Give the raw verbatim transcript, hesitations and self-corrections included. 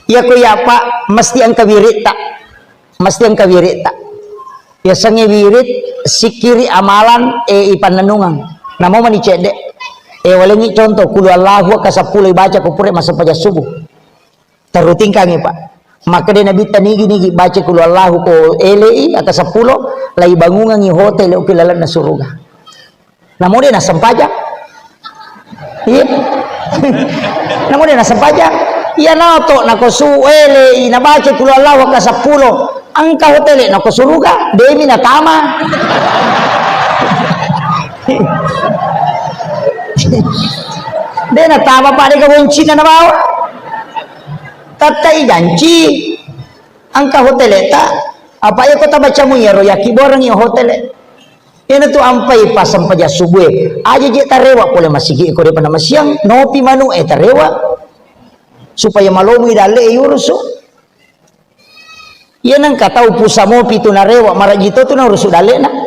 Iya ko iya, Pak, mesti engka wiritta. Mesti engka wiritta. Yasengnge wirid, sikkiri, amalan, e, ipannennungeng. Namo mani cedde. E, walengngi contoh, kulu Allahu akka seppulo ibaca ko pura massempajang subuh. Terrutingkangngi, Pak. Maka de nabitta nigi-nigi baca kulu Allahu ko elei akka seppulo, lai bangungengngi hotel ko lalenna suruga. Namo de nassempajang. Iya. Namo de nassempajang. Iya nato nako su elei nabaca kulu Allahu akka seppulo. Engka hotel nako suruga, demi natama. De natama, Pak, de gaboncina nabawa. Tatta ijanci. Engka hotel ta, apa iya ko tabaca mu iyaro yakkibuarengngi hotel. Iyanatu ampai passempajang subuh e. Aja je tarewa pole masigi ko depa namasiang, nopi manu e tarewa. Supaya malomui dalle e yurusu. Iya nengka tau pusa mopi tu narewa, maraji to tu naurusu dallena.